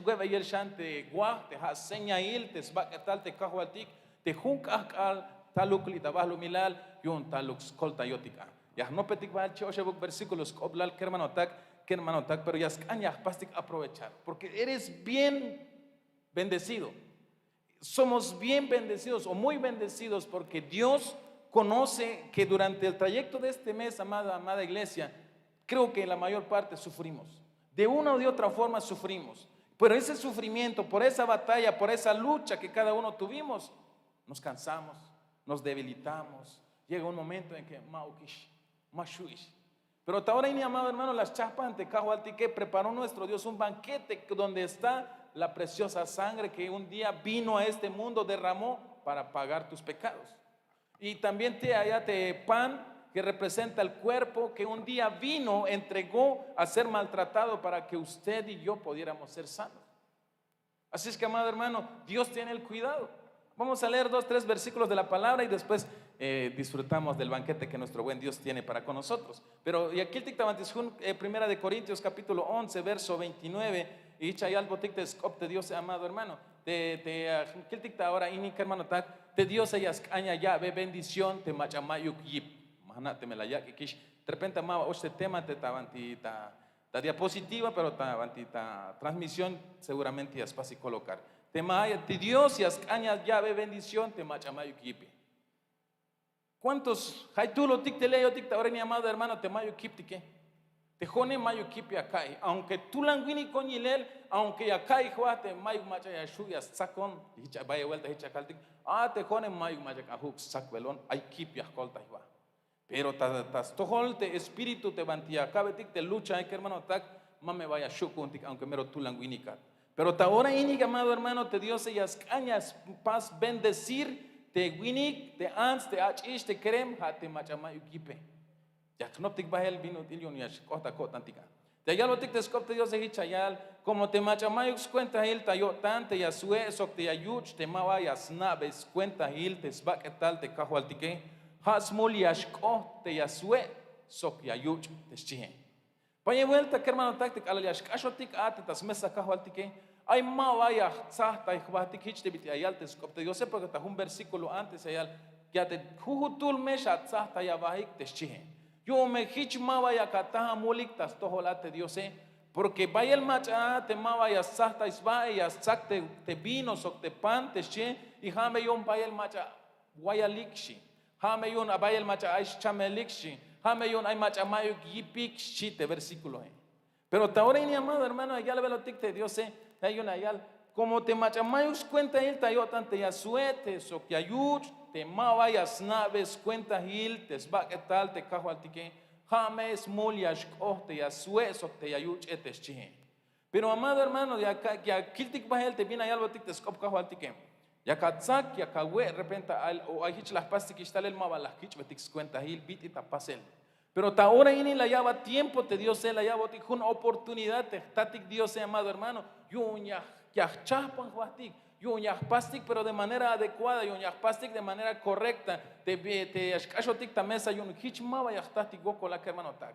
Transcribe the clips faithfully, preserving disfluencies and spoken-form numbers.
Kuebeyel xan te waj te ja' señail te sbak'etal te kajwaltik te jun k'ahk'al taluk li' ta bahlumilal yu'un taluk skoltayotik a. Ya jnopetik bahel chi' oxebuk versículo sk'oblal kermanotak, kermanotak, pero ya sk'an ya jpastik aprovechar porque eres bien bendecido. Somos bien bendecidos o muy bendecidos porque Dios conoce que durante el trayecto de este mes, amada, amada iglesia, creo que la mayor parte sufrimos. De una u de otra forma sufrimos. Pero ese sufrimiento, por esa batalla, por esa lucha que cada uno tuvimos, nos cansamos, nos debilitamos. Llega un momento en que ma ukix, ma xu'ix. Pero ta ora ini, amado hermano, la schahpan te kajwaltike, preparó nuestro Dios un banquete donde está la preciosa sangre que un día vino a este mundo, derramó para pagar tus pecados. Y también te allá te pan que representa el cuerpo que un día vino, entregó a ser maltratado para que usted y yo pudiéramos ser sanos. Así es que, amado hermano, Dios tiene el cuidado. Vamos a leer dos, tres versículos de la palabra y después eh, disfrutamos del banquete que nuestro buen Dios tiene para con nosotros. Pero ya kiltik ta banti sjun, eh, Primera de Corintios capítulo once, verso veintinueve, y hich ya yalbotik te sk'op te Diose, amado hermano. Te, te, ah, kiltik ta ora ini, kermanotak, te Diose ya sk'an ya ya'be bendición te mach'a ma'yuk yip. Ma jna' teme la yak'ikix. De repente ma ba och te tema te ta banti ta ta diapositiva, pero ta, ta transmisión seguramente ya spasik colocar. Te ma, te Dios ya sk'an ya ya'be bendición te mach'a ma'yuk yipe. ¿Cuántos jaytulotik te leyotik ta ora ini, amado hermano, te ma'yuk yiptike? Te jo'one ma'yuk yip ya ka'iy, aunque tulan winikon yilel, aunque ya ka'iy jba te ma'yuk mach'a ya xju' ya stsakon. Hich bayel vuelta hich ya kaltik, a te jo'one ma'yuk mach'a k'an jujk stsakbelon, ay yip ya jkoltay jba. Pero ta, ta stojol te espíritu te banti ya ka'betik te luchae, kermanotak, ma me ba ya xju' ku'untik aunque mero tulan winikat. Pero ta ora ini, amado hermano, te Diose ya sk'an ya spas bendecir te winik, te ants, te ach'ix, te kerem, ja' te mach'a ma'yuk yipe. Ya jnoptik bahel bin ut'il yu'un ya xk'ot ta ko'tantik a. Te ya yalbotik te sk'op te Diose hich ya yal, como te mach'a ma'yuk skuentahil ta yo'tan te ya swe' sok te ya yuch', te ma ba ya sna'be skuentahil te sbak'etal te kajwaltike, ja' smul ya xk'ot te ya swe' sok ya yuch' te xchihe. Bayel vuelta, kermanotak, te k'alal ya xk'axotik a te ta smesa kajwaltike, ay ma ba ya jtsajtay jbahtik hich te bit'il ya yal te sk'op te Diose, porque ta jun versículo antes ya yal, ya te jujutul me xatsajtay abahik te xchihe. Yu'un me hich ma ba yak ataj amulik ta stojol a te Diose, porque bayel mach'a a te ma ba ya stsajtay sbae ya stsak te, te vino sok te pan te xchihe, y ja' me yu'un bayel mach'a wayalik xchi. Ja' me yu'un bayel mach'a ay xchamelik xchi. Ja' me yu'un ay mach'a ma'yuk yipik xchi te versículoe. Pero ta ora ini, amado hermano, ya yalbelotik te Diose, ya yu'un ya yal, como te mach'a ma'yuk skuentahil ta yo'tan te ya swe' te sok ya yuch', te ma ba ya sna'be skuentahil te sbak'etal te kajwaltike, ja' me smul ya xk'ot te ya swe' sok te ya yuch'e te xchihe. Pero, amado hermano, ya ka-, ya kiltik bahel te bin ya yalbotik te sk'op kajwaltike. Yak atsak, yak awe', repente ay, o ay hich la jpastikix talel ma ba la jkich'betik skuentahil bit'il ta pasel. Pero ta ora ini la ya'bat tiempo te Diose, la ya'botik jun oportunidad te jtatik Diose, amado hermano, yu'un ya, ya jchajpan jbahtik, yu'un ya jpastik, pero de manera adecuada, yu'un ya jpastik de manera correcta, te, te ya xk'axotik ta mesa, yu'un hich ma ba ya jtatik wokol a, kermanotak.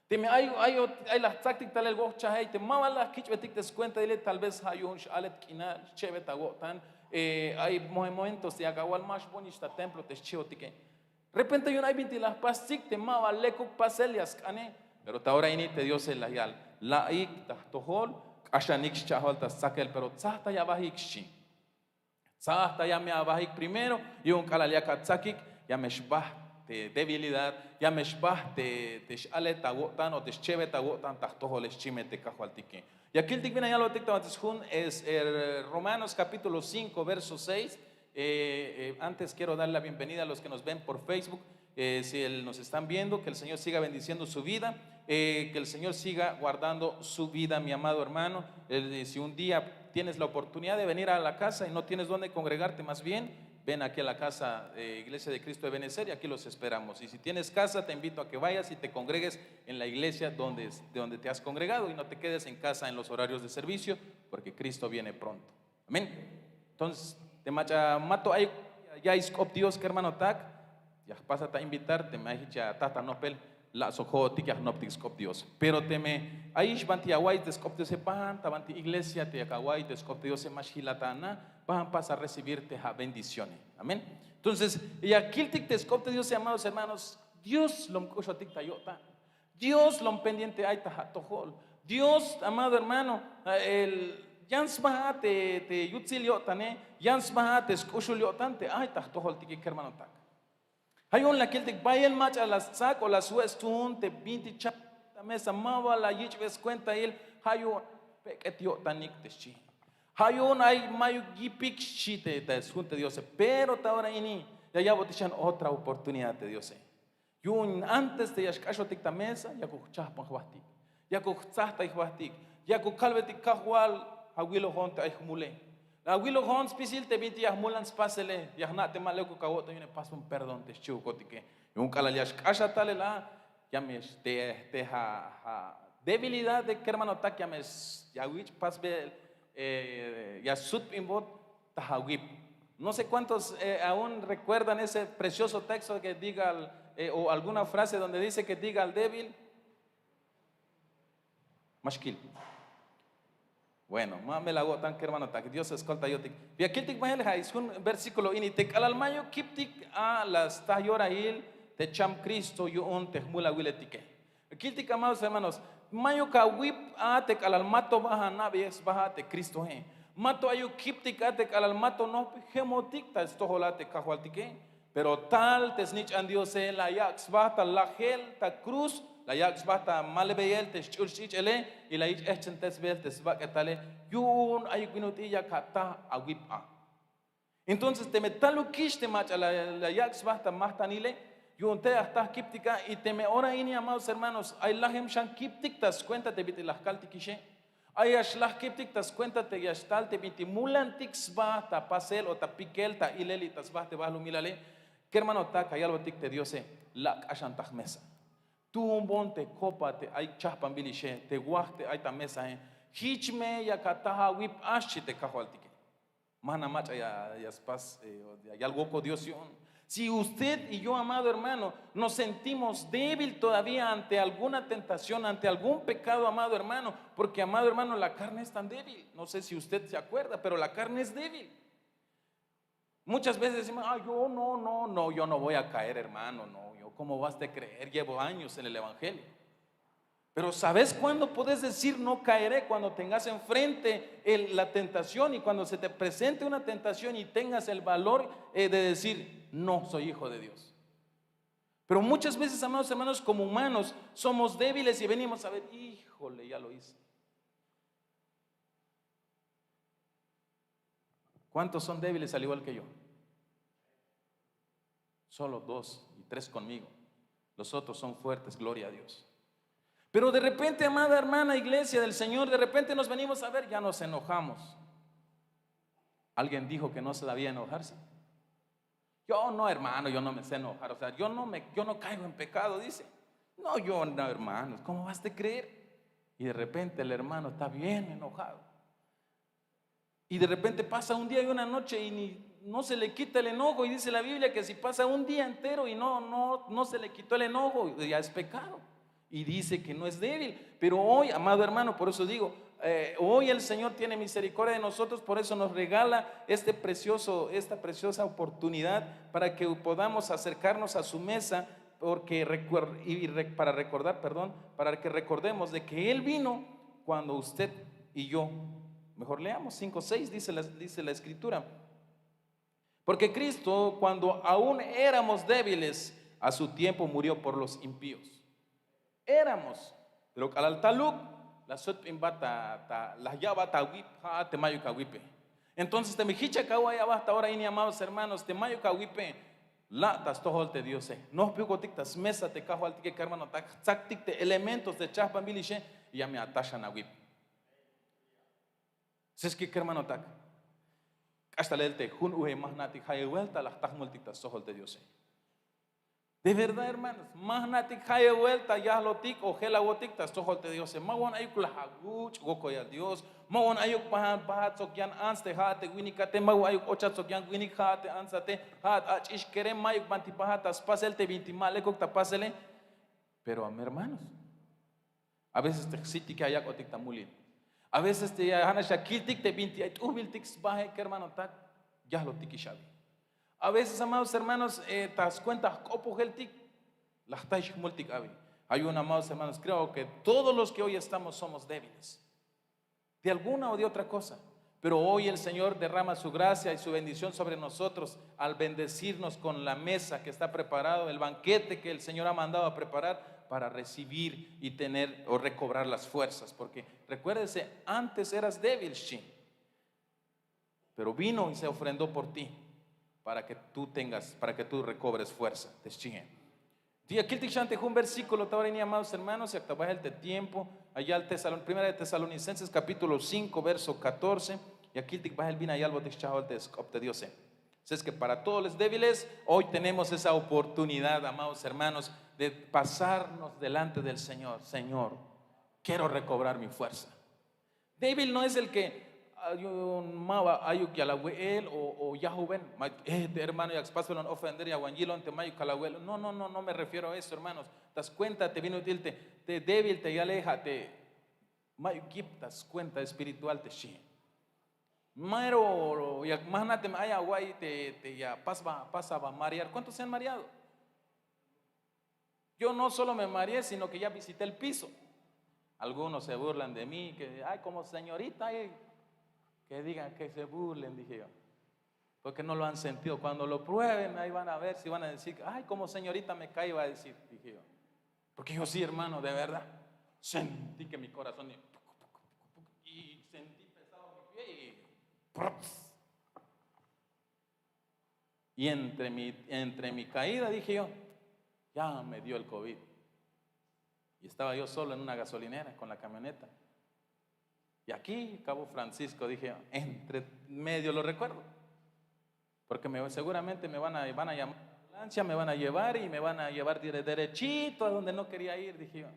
Teme ay, ay, ay la jtsaktik talel wokchajey te ma ba la jkich'betik te skuentahile, tal vez ja' yu'un x-alet k'inal, xchebet awo'tan, eh, ay mo-, momentos te yak awal ma xbonix ta templo te xchihotike. Repente yu'un ay bintik la jpastik te ma ba lekuk pasel ya sk'ane. Pero ta ora ini te Diose la yal, la'ik ta jtojol, k'axanik xcha'jol ta stsakel, pero tsajtay abahik xchi. Tsajtay ya me abahik primero, yu'un k'alal yak atsakik, ya me xbajt te debilidad, ya me xbajt te, te x-alet awo'tan o te xchebet awo'tan ta jtojole, xchi me te kajwaltike. Ya kiltik bin ya yalbotik ta banti sjun, es, eh, Romanos capítulo cinco, verso seis. Eh, eh, antes quiero dar la bienvenida a los que nos ven por Facebook. Eh, si él nos están viendo, que el Señor siga bendiciendo su vida, eh, que el Señor siga guardando su vida, mi amado hermano. Eh, si un día tienes la oportunidad de venir a la casa y no tienes dónde congregarte, más bien, ven aquí a la casa, eh, Iglesia de Cristo de Benecer, y aquí los esperamos. Y si tienes casa, te invito a que vayas y te congregues en la iglesia donde, de donde te has congregado y no te quedes en casa en los horarios de servicio, porque Cristo viene pronto. Amén. Entonces, te mach'a mato ay, ya isk'op Dios, kermanotak, ya jpasa ta invitar, teme ay hich ya ataj ta nopel, La' sok jo'otik ya jnoptik sk'op Dios. Pero teme ayix banti ya awa'iy te sk'op Diose, ban ta banti iglesia te yak awa'iy te sk'op Diose, ma xjilat a na, ban pasa recibir te ja' bendiciones. Amén. Entonces ya kiltik te sk'op te Diose, amados hermanos, Dios lom k'uxotik ta yo'tan. Dios lom pendiente ay ta ja' atojol. Dios, amado hermano, yan sba a te yutsil yo'tane, yan sba a te sk'uxul yo'tan te ay ta jtojoltike, kermanotak. Ja' yu'un la kiltik bayel mach'a la stsak o la swe' stuun te bintik cham ta mesa, ma ba la yich'be skuentail. Ja' yu'un pek'et yo'tanik te xchi. Ja' yu'un ay mayuk yipik xchi te sjun te Diose. Pero ta ora ini ya ya'botik xan otra oportunidad te Diose. Yu'un antes te ya xk'axotik ta mesa, yakuk jchajpan jbajtik, yakuk jtsajtay jbajtik, yakuk kalbetik: Kajwal, awilojon te ay jmule. Awilojon spisil te bintik ya jmulan spasele, ya jna' te ma lekuk awo'tan yu'un, pasbon perdón te xchi'ukotike. Yu'un k'alal ya xk'ax a talel a, ya me te ja' debilidad de kermanotak, ya me ya awich' pasbel, ya sutbinbot ta awip. No sé cuántos aún recuerdan ese precioso texto que diga o alguna frase donde dice que diga al débil, ma xkil. Bueno, ma me la awo'tan kermanotak, Dios skoltayotik. Ya kiltik bahel ja' sjun versículo ini te k'alal mayuk kiptik a la sta yorahil te cham Cristo yu'un te jmulawiletike. Kiltik, amados hermanos, mayuk awip a te k'alal mato ba ana'beyej sba a te Cristoe. Mato ayuk kiptik a te k'alal mato nojpjemotik ta stojol a te Kajwaltike. Pero tal te snich'an Diose la yak' sba ta lajel ta cruz, la yak' sba ta malebeyel te sch'ul sch'ich'ele, y la yich' ehchentesbel te sbak'etale. Yu'un ayuk bin ut'il yak ataj awip a. Entonces teme talukix te mach'a la yak' sba ta majtanile, yu'un tey ya jta kiptik a. Y teme ora ini, amados hermanos, ay lajem xan kiptik ta skuenta te bit'il la jkaltikixe. Ay ya xlaj kiptik ta skuenta te ya xtal te bintik mulantik sba ta pasel o ta pikel ta ilel y ta sba te balumilale. Kermanotak, ya yalbotik te Diose: La' k'axan ta jmesa. Tuunbon te kopa te ay chajpanbilixe, te waj te ay ta mesae. Jich me yak ataj awip a, xchi te Kajwaltike. Ma jna' mach'a ya spas, ya yal wokol Dios yu'un. Si usted y yo, amado hermano, nos sentimos débil todavía ante alguna tentación, ante algún pecado, amado hermano, porque, amado hermano, la carne es tan débil. No sé si usted se acuerda, pero la carne es débil. Muchas veces decimos: "Ah, yo no, no, no, yo no voy a caer, hermano, no, yo, ¿cómo vas a creer? Llevo años en el evangelio". Pero ¿sabes cuándo puedes decir "no caeré"? Cuando tengas enfrente la tentación y cuando se te presente una tentación y tengas el valor de decir: "No, soy hijo de Dios". Pero muchas veces, amados hermanos, como humanos somos débiles y venimos a ver: "Híjole, ya lo hice". ¿Cuántos son débiles al igual que yo? Solo dos y tres conmigo. Los otros son fuertes, gloria a Dios. Pero de repente, amada hermana, iglesia del Señor, de repente nos venimos a ver, ya nos enojamos. ¿Alguien dijo que no se debía enojarse? "Yo no, hermano, yo no me sé enojar, o sea, yo no me, yo no caigo en pecado", dice. "No, yo no, hermano, ¿cómo vas a creer?". Y de repente el hermano está bien enojado. Y de repente pasa un día y una noche y ni, no se le quita el enojo. Y dice la Biblia que si pasa un día entero y no, no, no se le quitó el enojo, ya es pecado. Y dice que no es débil. Pero hoy, amado hermano, por eso digo, hoy el Señor tiene misericordia de nosotros, por eso nos regala este precioso, esta preciosa oportunidad para que podamos acercarnos a su mesa, porque para recordar, perdón, para que recordemos de que Él vino cuando usted y yo, mejor leamos cinco seis, dice la, dice la Escritura. Porque Cristo, cuando aún éramos débiles, a su tiempo murió por los impíos. Éramos. Pero k'alal taluk, la sutbinbat ta, la ya'bat awip, ja'at te mayuk awipe. Entonces teme jich ya awa'iy aba ta ora ini, amados hermanos, te mayuk awipe, la' ta stojol te Diose. Nojpikotik ta smesa te Kajwaltike, kermanotak, jtsaktik te elementos te chajpanbilixe, ya me ataxan awip. Seskik, kermanotak, k'ax talel te jun uje ma jna'tik jayeb buelta la jta jmultik ta stojol te Diose. De verdad, hermanos, ma jna'tik jayeb buelta yajlotik o jelawotik ta stojol te Diose. Ma wan ayuk la awuch' wokolyal Dios, ma wan ayuk pajat sok yan ants te ja'at te winikate, ma wan ayuk ochat sok yan winik ja'at te antsate, ja'at ach'ix kerem, mayuk banti pajat ta spasel te binti ma lekuk ta pasele. Pero a hermanos, a veces te jsitik ya yak'otik ta mulil. A veces te ya ja'nax ya kiltik te bintik ay t'ujbiltik sbahe kermanotak, yajlotikix abi. A veces, amados hermanos, ta skuenta jk'opojeltik la jtayx jmultik abi. Hay un, amados hermanos, creo que todos los que hoy estamos somos débiles de alguna o de otra cosa. Pero hoy el Señor derrama su gracia y su bendición sobre nosotros al bendecirnos con la mesa que está preparado, el banquete que el Señor ha mandado a preparar para recibir y tener o recobrar las fuerzas. Porque recuérdese, antes eras débil, xchi, pero vino y se ofrendó por ti para que tú tengas, para que tú recobres fuerza. Te xchihe. Te ya kiltik xan te jun versículo ta ora ini, amados hermanos, yak ta bahel te tiempo, allá al Tesalon-, Primera de Tesalonicenses capítulo cinco, verso catorce, ya kiltik bahel bin ya yalbotik schahol te sk'op te Diose. Es que para todos los débiles, hoy tenemos esa oportunidad, amados hermanos, de pasarnos delante del Señor. Señor, quiero recobrar mi fuerza. Débil no es el que ay un maba ayuk ya la we'el o, o yajuben, ma-, eh, te hermano yak spasbelon ofender, ya wan yilon te mayuk ka la we'el. No, no, no, no me refiero a eso, hermanos. Ta skuenta te bin ut'il te, te débil te yale ja' te mayuk yip ta skuenta espiritual te xchi. Mero yak ma jna' teme ay awa'iy te, te ya pasba, pasaba marear. ¿Cuántos se han mareado? Yo no solo me mareé, sino que ya visité el piso. Algunos se burlan de mí, que, ay, como señorita, ay, que digan que se burlen, dije yo. Porque no lo han sentido. Cuando lo prueben, ahí van a ver si van a decir, ay, como señorita me caí, va a decir, dije yo. Porque yo sí, hermano, de verdad, sentí que mi corazón, y sentí pesado mi pie y... Y entre mi, entre mi caída, dije yo, ya me dio el covid. Y estaba yo solo en una gasolinera con la camioneta. Y aquí, Cabo Francisco, dije yo, entre medio lo recuerdo. Porque me, seguramente me van a, van a llamar a la ambulancia, me van a llevar y me van a llevar dire-, derechito a donde no quería ir, dije yo.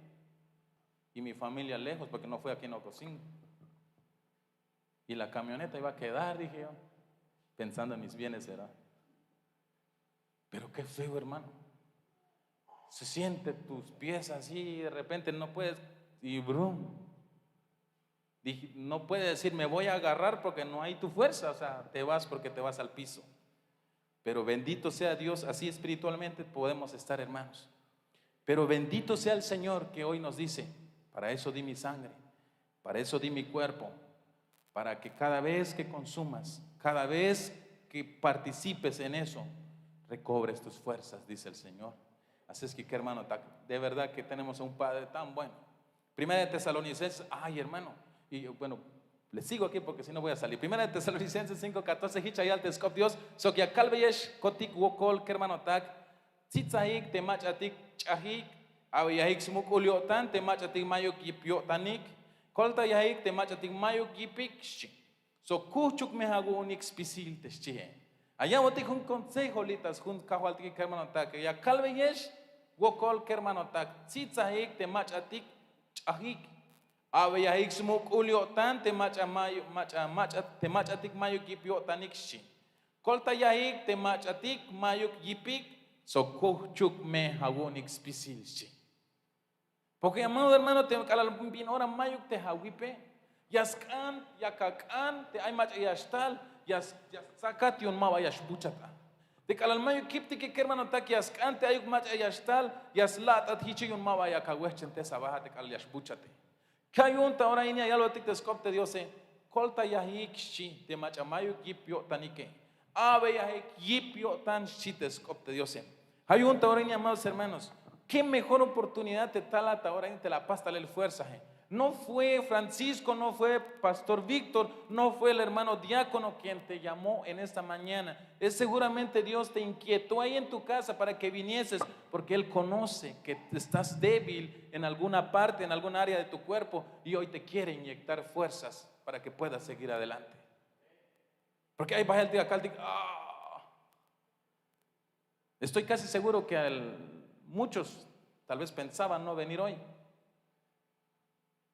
Y mi familia lejos, porque no fue aquí en Ocosingo. Y la camioneta iba a quedar, dije yo, pensando en mis bienes, ¿verdad? Pero qué feo, hermano. Se siente tus pies así, de repente no puedes, y brum. Dije, no puede decir, me voy a agarrar porque no hay tu fuerza, o sea, te vas porque te vas al piso. Pero bendito sea Dios, así espiritualmente podemos estar, hermanos. Pero bendito sea el Señor que hoy nos dice, para eso di mi sangre, para eso di mi cuerpo, para que cada vez que consumas, cada vez que participes en eso, recobres tus fuerzas, dice el Señor. Así es que, hermano, ta-, de verdad que tenemos a un Padre tan bueno. Primera de Tesalonicenses, ay, hermano, y bueno, le sigo aquí porque si no voy a salir. Primera de Tesalonicenses cinco catorce, hich ya yal te sk'op Dios, sok ya kalbeyex kotik wokol kermanotak, tsitzajik te mach'atik ch'ajik, abe'yajik smuk'ul yo'tan te mach'atik mayuk yip yo'tanik, koltayajik te mach'atik mayuk yipik, xchi. Sok kuhchuk me awu'unik spisil te xchihe. Ayabotik jun consejo li' ta jun kajwaltike kermanotak, ya kalbeyex wokol kermanotak, tsitzajik te mach'atik ch'ajik, abe'yajik smuk'ul yo'tan te mach'a mayu-, mach'a, mach'a, te mach'atik mayuk yip yo'tanik, xchi. Koltayajik te mach'atik mayuk yipik, sok kuhchuk me awu'unik spisil, xchi. Porque, amado hermano, te k'alal bin ora mayuk te awipe, ya sk'an, ya ak'an te ay mach'a ya xtal, ya s-, ya stsakat yu'un ma ba ya xbuchat a. Te k'alal mayuk kiptike kermanotak, ya sk'an te ayuk mach'a ya xtal, ya sla'tat hiche yu'un ma ba ya awehchentes aba ja' te k'alal ya xbuchate. Ja' yu'un ta ora ini ya yalbotik te sk'op te Diose, koltayajik, xchi, te mach'a mayuk yip yo'tanike, abe'yajik yip yo'tan, xchi te sk'op te Diose. Ja' yu'un ta ora ini, amados hermanos, qué mejor oportunidad te talat ta ora ini, te la apas talel fuerzae. No fue Francisco, no fue pastor Víctor, no fue el hermano diácono quien te llamó en esta mañana. Es seguramente Dios te inquietó ahí en tu casa para que vinieses, porque Él conoce que estás débil en alguna parte, en algún área de tu cuerpo, y hoy te quiere inyectar fuerzas para que puedas seguir adelante. Porque ay bahel te ya kaltik, ah. Estoy casi seguro que al-, muchos tal vez pensaban no venir hoy,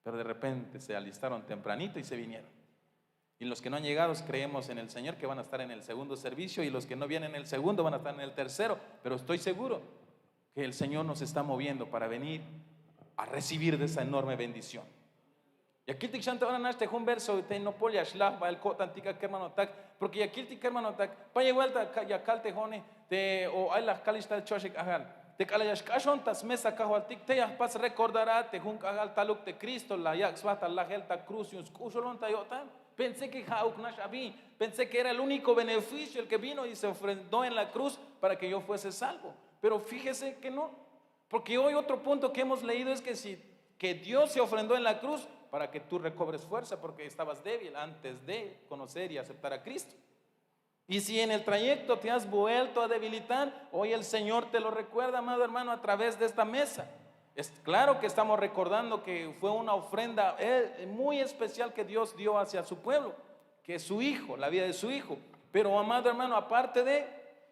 pero de repente se alistaron tempranito y se vinieron. Y los que no han llegado, creemos en el Señor que van a estar en el segundo servicio, y los que no vienen en el segundo van a estar en el tercero, pero estoy seguro que el Señor nos está moviendo para venir a recibir de esa enorme bendición. Ya kiltik xan te ora nax te jun verso te nopol ya xlaj bael ko'tantik a kermanotak, porque ya kiltik kermanotak, payel vuelta ya kal te jo'one te o ay la jkalix tal choxek ajal. Te k'alal ya xk'axon ta smesa kajwaltik te ya jpas recordar a te jun k'ajal taluk te Cristo la yak' sba ta lajel ta cruz yu'un sk'uxulon ta yo'tan. Pensé que ja'uk nax abi, pensé que era el único beneficio el que vino y se ofrendó en la cruz para que yo fuese salvo. Pero fíjese que no. Porque hoy otro punto que hemos leído es que si que Dios se ofrendó en la cruz para que tú recobres fuerza porque estabas débil antes de conocer y aceptar a Cristo. Y si en el trayecto te has vuelto a debilitar, hoy el Señor te lo recuerda, amado hermano, a través de esta mesa. Es claro que estamos recordando que fue una ofrenda eh, muy especial que Dios dio hacia su pueblo, que es su hijo, la vida de su hijo. Pero, amado hermano, aparte de,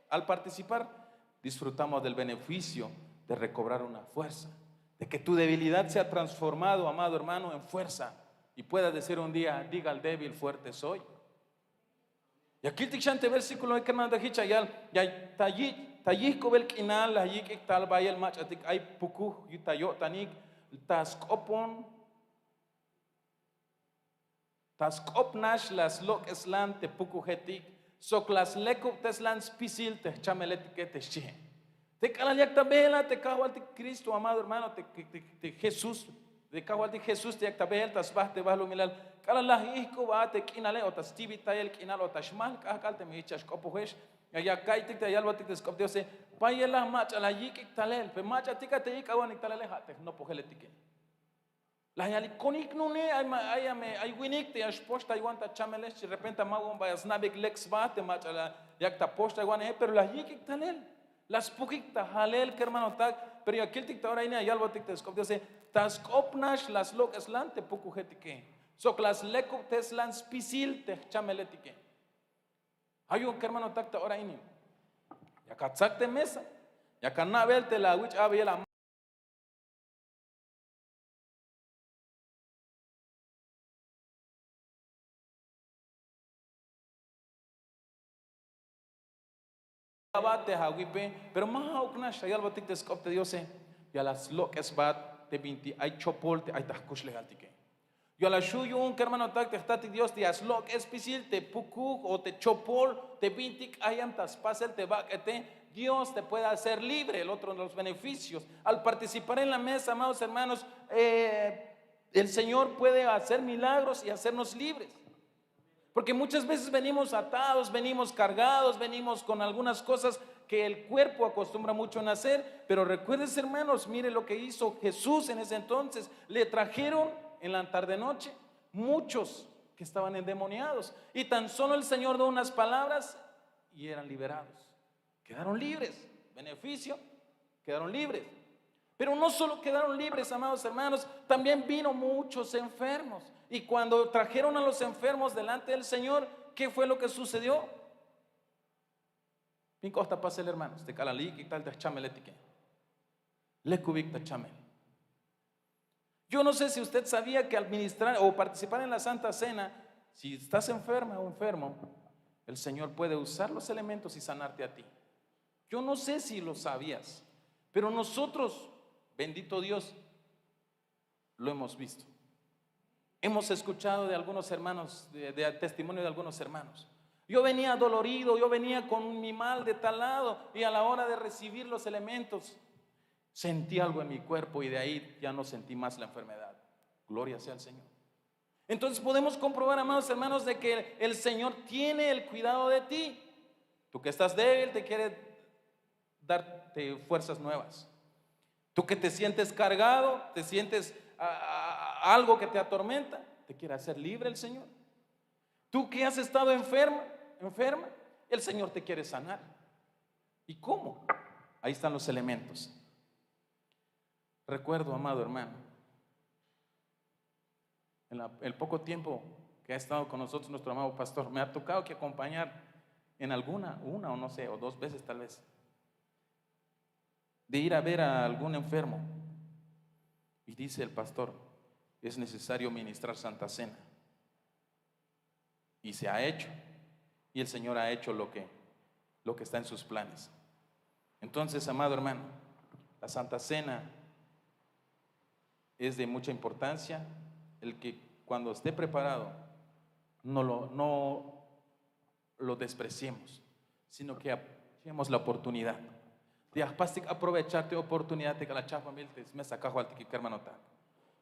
al participar, disfrutamos del beneficio de recobrar una fuerza, de que tu debilidad sea transformado, amado hermano, en fuerza y puedas decir un día, diga al débil, fuerte soy. Ya kiltik xan te versículo kermanotak jich ya yal, ya ta yijk'ubel k'inal la yik'ik tal bayel mach'atik ay pukuj ta yo'tanik, ta sk'opon ta sk'op nax la slok'eslan te pukujetik sok la slekubteslan spisil te jchameletike, te xchihe. Te k'alal yak ta behel a te kajwaltik Cristo, amado hermano, te Jesús, te kajwaltik Jesús te yak ta behel ta sba te balumilal, k'alal la ijk'ub a te k'inale o ta stibitayel k'inal o ta xmal k'ajk'al teme jich ya xk'opojex, ya ka'iytik te ya yalbotik te sk'op diose, payel la mach'a la yik'ik talel, pe mach'atik a te ik'awanik talele ja' te jnopojeletike. La yalik konik nune, ay winik te ya xpoxtaywan ta chamelex chi repente ma won ba ya sna'beyik lek sba te mach'a la yak ta poxtaywaneje, pero la yik'ik talel, la spukik ta jalel kermanotak. Pero ya kiltik ta ora ini ya yalbotik te sk'op diose, ta sk'op nax la slok'eslan te pukujetike sok la slekubteslan spisil te jchameletike. Ja' yu'un kermanotak ta ora ini, yak atsak te mesa, yak ana'bel te la awich' abeyel a ba te awipe. Pero ma ja'uk nax ya yalbotik te sk'op te diose, ya la slok'esbat te bintik ay chopol te ay ta jkuxlejaltike. Ya la xju' yu'un kermanotak te jtatik dios te ya slok'es spisil te pukuj o te chopol te bintik k'ayem ta spasel te bak'ete. Dios te puede hacer libre. El otro de los beneficios al participar en la mesa, amados hermanos, eh, el Señor puede hacer milagros y hacernos libres. Porque muchas veces venimos atados, venimos cargados, venimos con algunas cosas que el cuerpo acostumbra mucho en hacer. Pero recuerden, hermanos, mire lo que hizo Jesús en ese entonces. Le trajeron en la tarde-noche muchos que estaban endemoniados y tan solo el Señor dio unas palabras y eran liberados. Quedaron libres. Beneficio, quedaron libres. Pero no solo quedaron libres, amados hermanos, también vino muchos enfermos. Y cuando trajeron a los enfermos delante del Señor, ¿qué fue lo que sucedió? Bin k'ot ta pasel, hermanos, te k'alal la yik'ik tal te jchameletike, lekubik ta chamel. Yo no sé si usted sabía que al ministrar o participar en la Santa Cena, si estás enferma o enfermo, el Señor puede usar los elementos y sanarte a ti. Yo no sé si lo sabías, pero nosotros, bendito Dios, lo hemos visto. Hemos escuchado de algunos hermanos, de, de testimonio de algunos hermanos. Yo venía dolorido, yo venía con mi mal de tal lado, y a la hora de recibir los elementos, sentí algo en mi cuerpo y de ahí ya no sentí más la enfermedad. Gloria sea al Señor. Entonces podemos comprobar, amados hermanos, de que el Señor tiene el cuidado de ti. Tú que estás débil, te quiere darte fuerzas nuevas. Tú que te sientes cargado, te sientes a, a, algo que te atormenta, te quiere hacer libre el Señor. Tú que has estado enferma, enferma, el Señor te quiere sanar. ¿Y cómo? Ahí están los elementos. Recuerdo, amado hermano, en la, el poco tiempo que ha estado con nosotros nuestro amado pastor, me ha tocado que acompañar en alguna, una o no sé, o dos veces tal vez, de ir a ver a algún enfermo. Y dice el pastor, es necesario ministrar Santa Cena. Y se ha hecho. Y el Señor ha hecho lo que, lo que está en sus planes. Entonces, amado hermano, La Santa Cena es de mucha importancia, el que cuando esté preparado no lo, no lo despreciemos, sino que aprovechemos la oportunidad. Te ya jpastik aprovechar te oportunidad te k'alal chajpanbil te smesa Kajwaltik, kermanotak.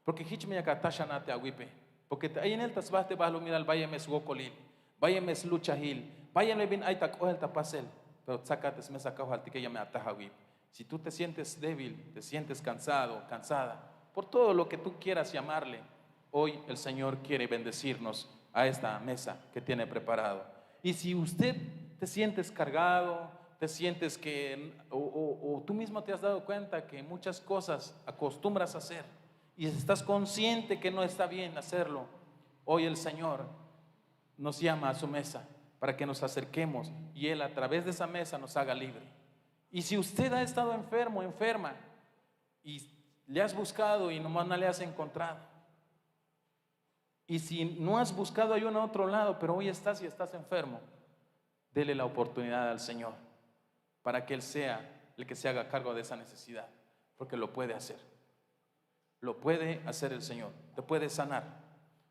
Porque jich me yak ata xan a te awipe. Porque te ayinel ta sba te balumilal bayel me swokolil, bayel me sluchajil, bayel me bin ay ta k'oel ta pasel. Pero tsakat te smesa Kajwaltike ya me ataj awip. Si tú te sientes débil, te sientes cansado, cansada, por todo lo que tú quieras llamarle, hoy el Señor quiere bendecirnos a esta mesa que tiene preparado. Y si usted te sientes cargado, te sientes que, o, o- o tú mismo te has dado cuenta que muchas cosas acostumbras a hacer y estás consciente que no está bien hacerlo, hoy el Señor nos llama a su mesa para que nos acerquemos y Él a través de esa mesa nos haga libre. Y si usted ha estado enfermo, enferma, y le has buscado y nomás no le has encontrado, y si no has buscado ayuno a otro lado, pero hoy estás y estás enfermo, dele la oportunidad al Señor para que Él sea el que se haga cargo de esa necesidad, porque lo puede hacer. Lo puede hacer el Señor. Te puede sanar,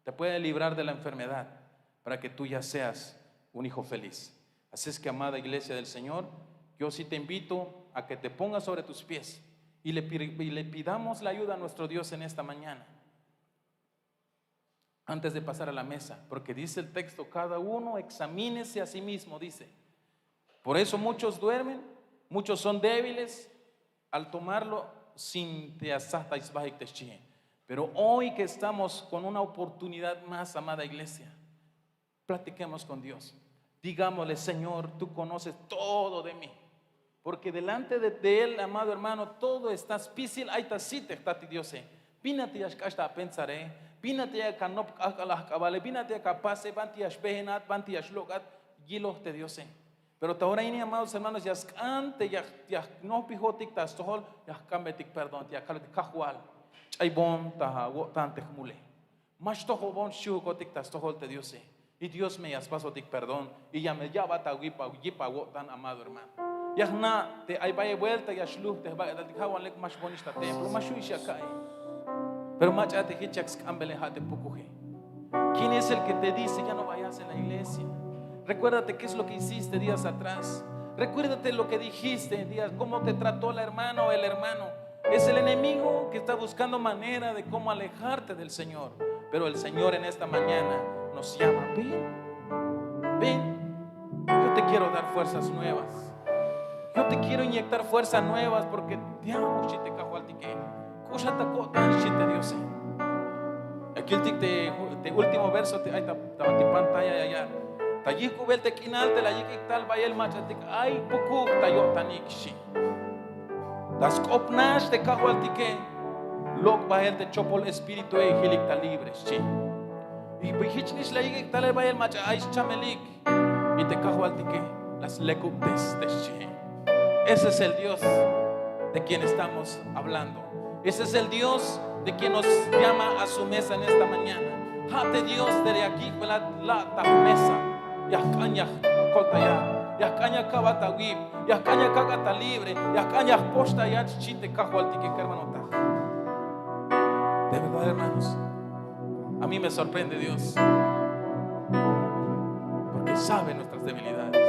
te puede librar de la enfermedad para que tú ya seas un hijo feliz. Así es que, amada iglesia del Señor, yo sí te invito a que te pongas sobre tus pies y le, pi- y le pidamos la ayuda a nuestro Dios en esta mañana, antes de pasar a la mesa, porque dice el texto: "Cada uno examínese a sí mismo", dice. Por eso muchos duermen, muchos son débiles al tomarlo sin te asahta isbahik te xchihe. Pero hoy que estamos con una oportunidad más, amada iglesia, platiquemos con Dios. Digámosle: "Señor, tú conoces todo de mí". Porque delante de, de Él, amado hermano, todo está spisil. Ay ta site jtati Diose. Bin a te ya xk'ax ta apensare, bin a te ya kanop k'ajk'al ajk'abale, bin a te ya kapase, banti ya xbehenat, banti ya xlok'at, yiloj te Diose. Pero ta ora ini, amados hermanos, ya sk'an te ya, ya jnojpijotik ta stojol, ya jk'ambetik perdón, ya kalotik: "Kajwal, ch'aybon ta awo'tan te jmule. Ma xtojobon xchihukotik ta stojol te Diose". Y Dios me ya spasotik perdón y ya me ya'bat awip, yip awo'tan, amado hermano. Ya jna' te ay bayel vuelta ya xluj te jbak'etal tik: "Kajwal, lek ma xbonix ta templo, ma xju'ix ya ka'i". Pero mach'a te jich yak sk'ambele, ja' te pukuje. ¿Quién es el que te dice: "Ya no vayas en la iglesia"? Recuérdate qué es lo que hiciste días atrás. Recuérdate lo que dijiste días, cómo te trató la hermana o el hermano. Es el enemigo que está buscando manera de cómo alejarte del Señor. Pero el Señor en esta mañana nos llama: "Ven, ven, yo te quiero dar fuerzas nuevas. Yo te quiero inyectar fuerzas nuevas porque te amo", xchi te Kajwaltike. "K'uxat ta ko'tan", xchi te Diose. Ya kiltik te, te último verso te ay ta, ta, ta pantalla ya, ya. Ta yijk'ubel te k'inal te la yik'ik tal bayel mach'atik ay pukuj ta yo'tanik, xchi. Ta sk'op nax te Kajwaltike, lok' bael te chopol espíritue y jilik ta libre, xchi. Y jich nix la yik'ik tal bayel mach'a ay xchamelik. Y te Kajwaltike la slekubtes te xchihe. Ese es el Dios de quien estamos hablando. Ese es el Dios de quien nos llama a su mesa en esta mañana. Ja' te Dios te yakik la, la ta jmesa. Ya jk'an ya jkoltayat, ya jk'an ya ka'bat awip, ya jk'an ya kak'at ta libre, ya jk'an ya jpoxtayat, xchi te Kajwaltike, kermanotak. De verdad, hermanos, a mí me sorprende Dios, porque sabe nuestras debilidades.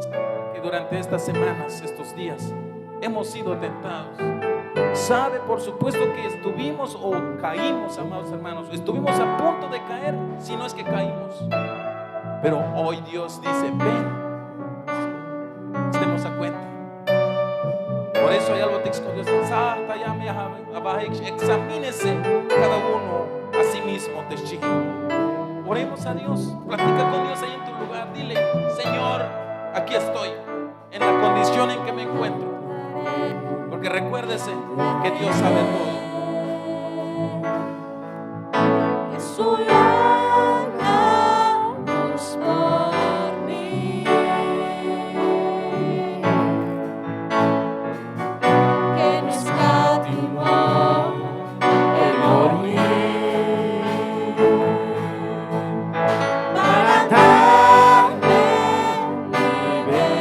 Sabe que durante estas semanas, estos días, hemos sido tentados. Sabe, por supuesto, que estuvimos o caímos, amados hermanos. Estuvimos a punto de caer, si no es que caímos. Pero hoy Dios dice: "Ven, estemos a cuenta". Por eso hay algo texto Dios. Examínese cada uno a sí mismo, te xchi. Oremos a Dios. Platica con Dios ahí en tu lugar. Dile: "Señor, aquí estoy, en la condición en que me encuentro". Porque recuérdese que Dios sabe todo. Que su lágrimas por mí, que no escatimó el morir para darme libertad.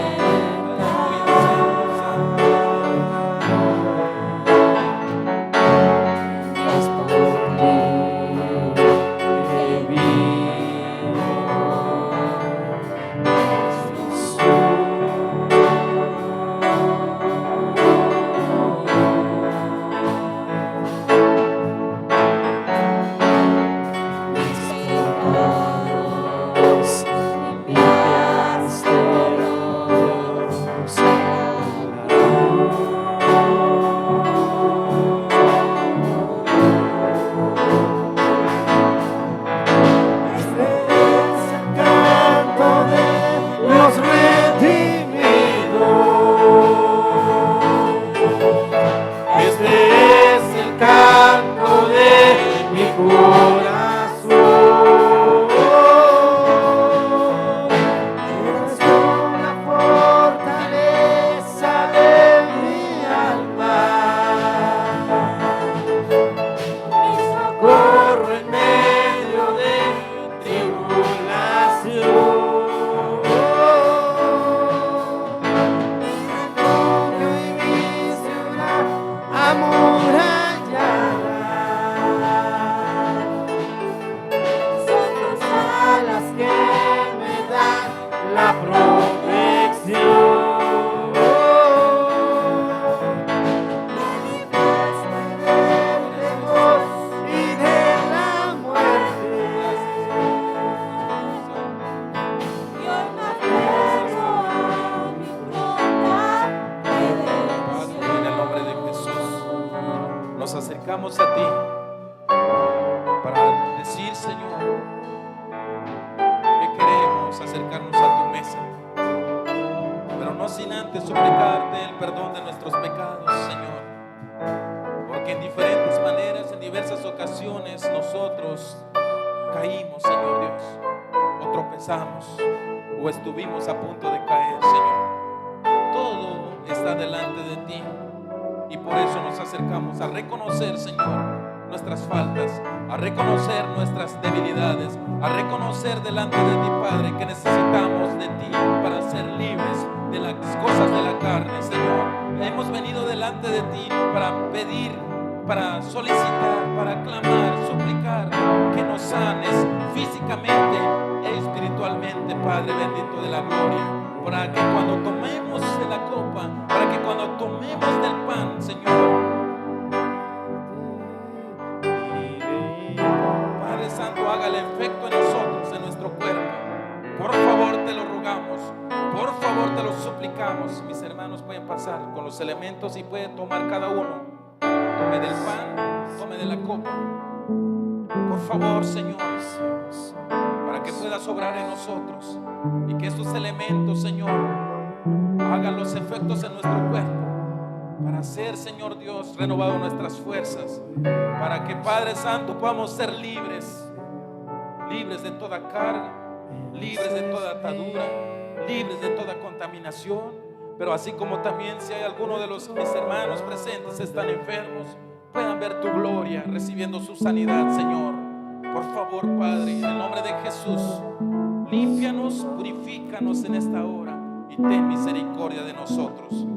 Vamos a ti para decir, Señor, que queremos acercarnos a tu mesa, pero no sin antes suplicarte el perdón de nuestros pecados, Señor, porque en diferentes maneras, en diversas ocasiones, nosotros caímos, Señor Dios, o tropezamos, o estuvimos a punto de caer, Señor. Todo está delante de ti. Y por eso nos acercamos a reconocer, Señor, nuestras faltas, a reconocer nuestras debilidades, a reconocer delante de ti, Padre, que necesitamos de ti para ser libres de las cosas de la carne, Señor. Hemos venido delante de ti para pedir, para solicitar, para clamar, suplicar que nos sanes físicamente e espiritualmente, Padre bendito de la gloria, para que cuando tomemos de la copa, para que cuando tomemos del pan, Señor, Padre Santo, haga el efecto en nosotros, en nuestro cuerpo. Por favor, te lo rogamos. Por favor, te lo suplicamos. Mis hermanos pueden pasar con los elementos y pueden tomar cada uno. Tome del pan, tome de la copa. Por favor, Señor, para que puedas obrar en nosotros y que estos elementos, Señor, hagan los efectos en nuestro cuerpo para ser, Señor Dios, renovado nuestras fuerzas, para que, Padre Santo, podamos ser libres, libres de toda carga, libres de toda atadura, libres de toda contaminación. Pero así como también, si hay alguno de los mis hermanos presentes están enfermos, puedan ver tu gloria recibiendo su sanidad, Señor. Por favor, Padre, en el nombre de Jesús, límpianos, purifícanos en esta hora y ten misericordia de nosotros.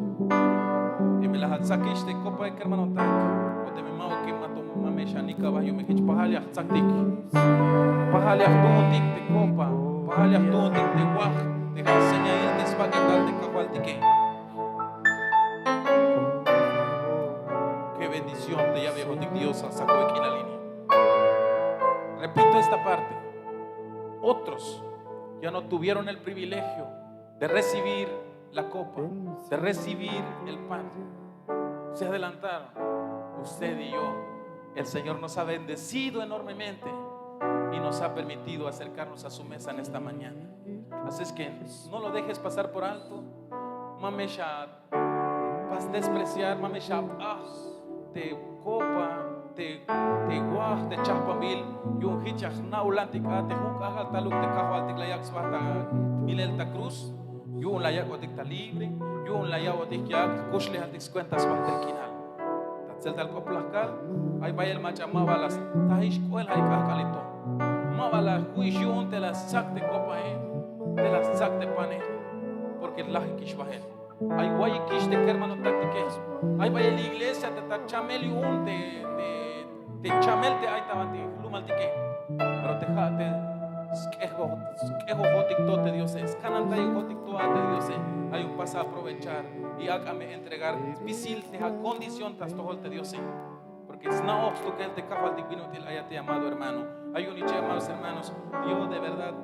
Teme la jatsakix te copa, hermanotak, o teme ma'uke, ma to, ma me xanik aba yu'un me jich pajal ya jtsaktik. Pajal ya jtuuntik te copa, pajal ya jtuuntik te waj te ja' señail te sbak'etal te Kajwaltike. Qué bendición te ya viejotik Dios a saco de k'inal ini. Repito esta parte. Otros ya no tuvieron el privilegio de recibir la copa, de recibir el pan. Se adelantaron. Usted y yo, el Señor nos ha bendecido enormemente y nos ha permitido acercarnos a su mesa en esta mañana. Así es que no lo dejes pasar por alto. Ma me xapas despreciar, ma me xap'aj te copa, te, te waj, te chajpanbil yu'un jich ya jna'ulantik a te jun k'ajk'al taluk te Kajwaltik la yak' sba ta milel ta cruz. Yu'un la yak'otik ta libre, yu'un la yak'otik yak' jkuxlejaltik skuenta sbajtel k'inal. Ta tseltal k'oplaj kal, ay bayel mach'a ma ba la stajix k'oel ja' k'ajk'alil to. Ma ba la jwi'ix yu'un te la stsak te copae, te la stsak te pane, porque lajikix bajel. Ay wayikix te kermanotaktike. Ay bayel iglesia te ta chamel yu'un te, te, te chamel te ay ta banti jlumaltike. Pero te ja' te sk'ejo-, sk'ejojotik to te Diose, skanantayujotik to a te Diose. Ay jun pasa aprovechar y ak'a me entregar spisil te ja' condición ta stojol te Diose. Porque sna'oj stukel te Kajwaltik bin ut'il ay a te amado hermano. Ay un iche, amados hermanos, yo de verdad,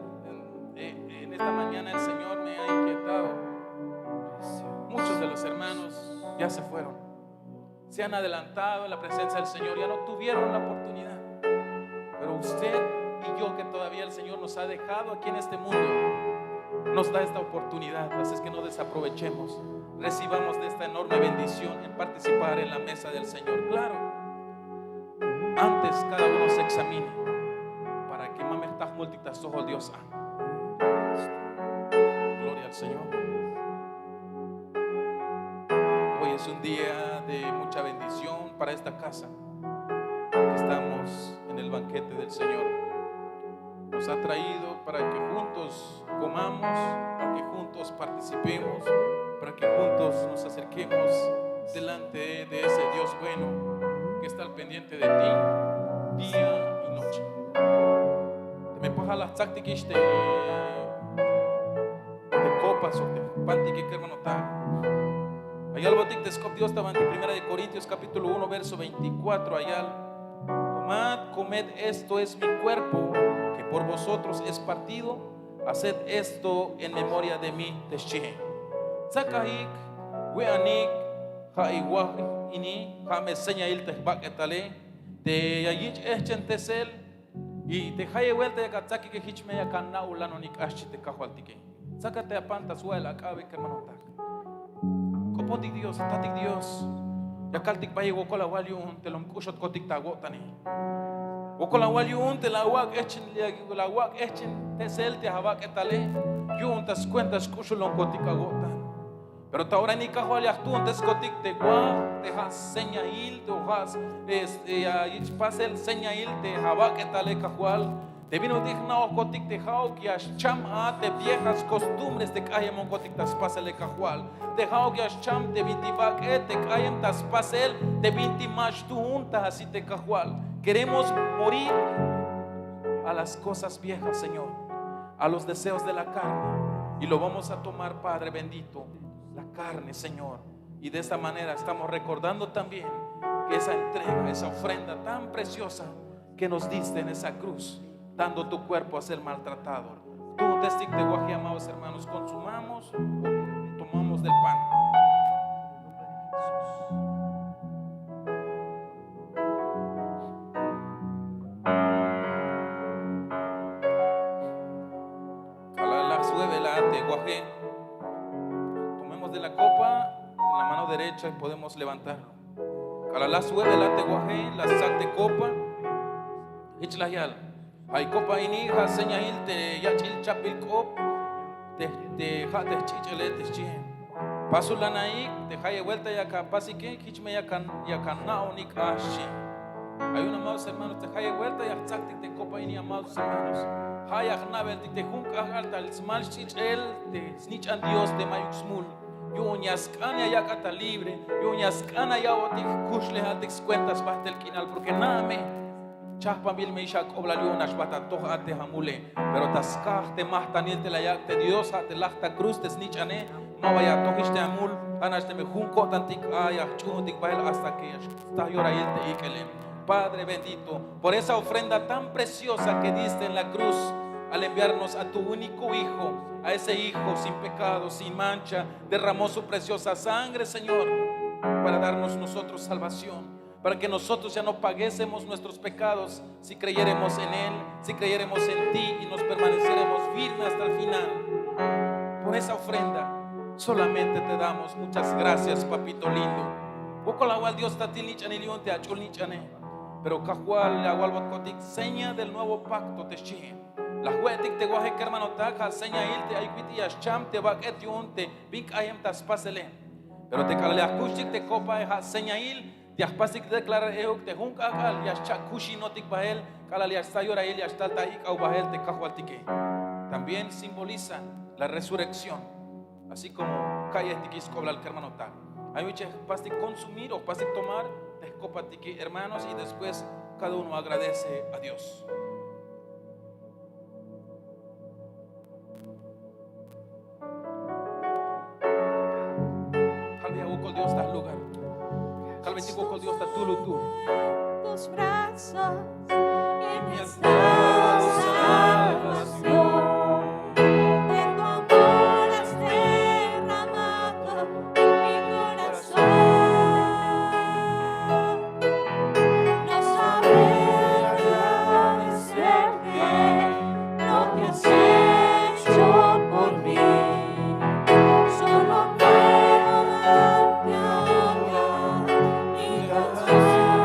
en, en esta mañana el Señor me ha inquietado. Muchos de los hermanos ya se fueron. Se han adelantado en la presencia del Señor, ya no tuvieron la oportunidad. Pero usted y yo, que todavía el Señor nos ha dejado aquí en este mundo, nos da esta oportunidad. Así es que no desaprovechemos. Recibamos de esta enorme bendición en participar en la mesa del Señor. Claro, antes cada uno se examine para que ma me jta jmultik ta stojol Dios a. Gloria al Señor. Hoy es un día de mucha bendición para esta casa, porque estamos en el banquete del Señor. Nos ha traído para que juntos comamos, para que juntos participemos, para que juntos nos acerquemos delante de ese Dios bueno que está al pendiente de ti día y noche. Teme pajal la jtsaktikix te, te copa sok te jpantike, kermanotak. La yalbotik te sk'op Dios ta banti Primera de Corintios capítulo uno, verso veinticuatro, la yal: Tomad, comed, esto es mi cuerpo, que por vosotros es partido, haced esto en memoria de mí, te xchihe. Tsakajik, we'anik, Ja' i waj ini, ja' me señail te jbak'etale, te ya yich' jehchentel, y te jayeb buelta yak atsakike jich me yak ana'olan onik k'ax, xchi te Kajwaltike. Tsakat te apan ta swa'iletik ak'abey, kermanotak. K'opontik Dios, Tatik Dios, ya kaltik bayel wokol awal yu'un te lom k'uxotkotik ta awo'tane. Wokol awal yu'un te la awak' jehchen, la awak' jehchentel te jabak'etale yu'un ta skuenta xk'uxulonkotik awo'tan. Pero ta ora ini Kajwal ya jtuunteskotik te waj, te ja' señail, te ja' este, ya yich' pasel señail te jabak'etale Kajwal. Te bin ut'il jna'ojkotik te ja'uk ya xcham a te viejas costumbres te k'ayemonkotik ta spasele Kajwal. Te ja'uk ya xcham te bintik bak'et te k'ayem ta spasel te bintik ma xtuun ta asit te Kajwal. Queremos morir a las cosas viejas, Señor, a los deseos de la carne, y lo vamos a tomar, Padre bendito, la carne, Señor. Y de esta manera estamos recordando también que esa entrega, esa ofrenda tan preciosa que nos diste en esa cruz, dando tu cuerpo a ser maltratado. Tuuntestik te waje, amados hermanos, consumamos, tomamos del pan. K'alal la swebelat te waje, tomemos de la copa en la mano derecha y podemos levantarlo. K'alal la swebelat te waje, la stsak te copa, jich la yal: Ja' i copa ini ja' señail te yach'il chapbil k'op te, te ja' te jch'ich'ele, te xchi. Pasul ana'ik te jayeb buelta yak apasike, jich me yak an, yak ana'onik k'ax, xchi. Ayuno, amados hermanos, te jayeb buelta ya jtsaktik te copa ini, amados hermanos. Ja' ya jna'beltik te jun k'ajk'al tal smal xch'ich'el te snich'an Dios te ma'yuk smul. Yu'un ya sk'an ya yak'at ta libre, yu'un ya sk'an ya ya'botik jkuxlejaltik skuenta sbajtel k'inal, porque na'a me chajpanbil me ix ak'oblal yu'un nax bajt atoj a te amule. Pero ta skaj te majtanil te la yak' te Dios, ja' te laj ta cruz te snich'ane, ma ba ya atojix te amul, ja' nax teme jun ko'tantik a ya jch'uuntik bael hasta que ya xtal yorail te ik'ele. Padre bendito, por esa ofrenda tan preciosa que diste en la cruz, al enviarnos a tu único Hijo, a ese Hijo sin pecado, sin mancha, derramó su preciosa sangre, Señor, para darnos nosotros salvación, para que nosotros ya no paguésemos nuestros pecados si creyéremos en Él, si creyéremos en ti y nos permaneciéremos firmes hasta el final. Por esa ofrenda solamente te damos muchas gracias, papito lindo. Wokol awal Dios ta tilnich'anil yu'un te ach'ulnich'ane. Pero Kajwal, ya awalbotkotik seña del nuevo pacto, te xchi. La jwe'tik te waje, kermanotak, ja' señail te ayuk bit'il ya xcham te bak'et yu'un te bin k'ayem ta spasele. Pero te k'alal ya jkuxtik te copae, ja' señail te ya jpastik declarar euk te jun k'ajk'al ya xcha'kuxinotik bael, k'alal ya xtal yorail ya xtal ta ik'aw bael te Kajwaltike. También simboliza la resurrección. Así como ka'yejtik sk'oblal, kermanotak. Ay me jpastik consumir o jpastik tomar te jcopatike, hermanos, y después cada uno agradece a Dios. Aleluya, wokol Dios ta jlugar. Kalbetik wokol Dios ta tulutul. Tus brazos y me has dado salvación. De tu amor has derramado en mi corazón. No sabré agradecerte lo que has hecho por mí. Solo puedo darte ahora mi canción.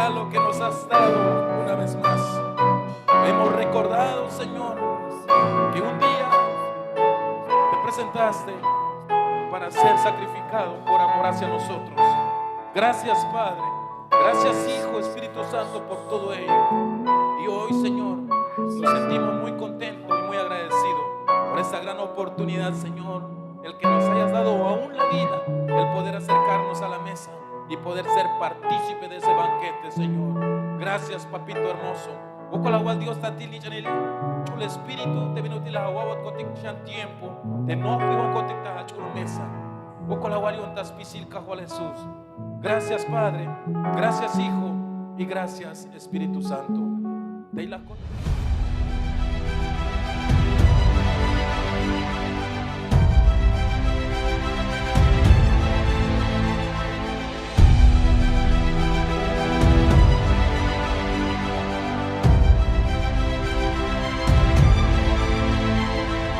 Lo que nos has dado una vez más. Hemos recordado, Señor, que un día te presentaste para ser sacrificado por amor hacia nosotros. Gracias, Padre. Gracias, Hijo, Espíritu Santo, por todo ello. Y hoy, Señor, nos sentimos muy contentos y muy agradecidos por esta gran oportunidad, Señor, el que nos hayas dado aún la vida, el poder acercarnos a la mesa y poder ser partícipe de ese banquete, Señor. Gracias, papito hermoso. Wokol awal Dios ta tilnich'anil ch'ul espíritu te bin ut'il awa'botkotik xan tiempo te nojpibokotik ta ach'ul mesa. Wokol awal yu'un ta spisil Kajwal Jesús. Gracias, Padre. Gracias, Hijo. Y gracias, Espíritu Santo. Tey la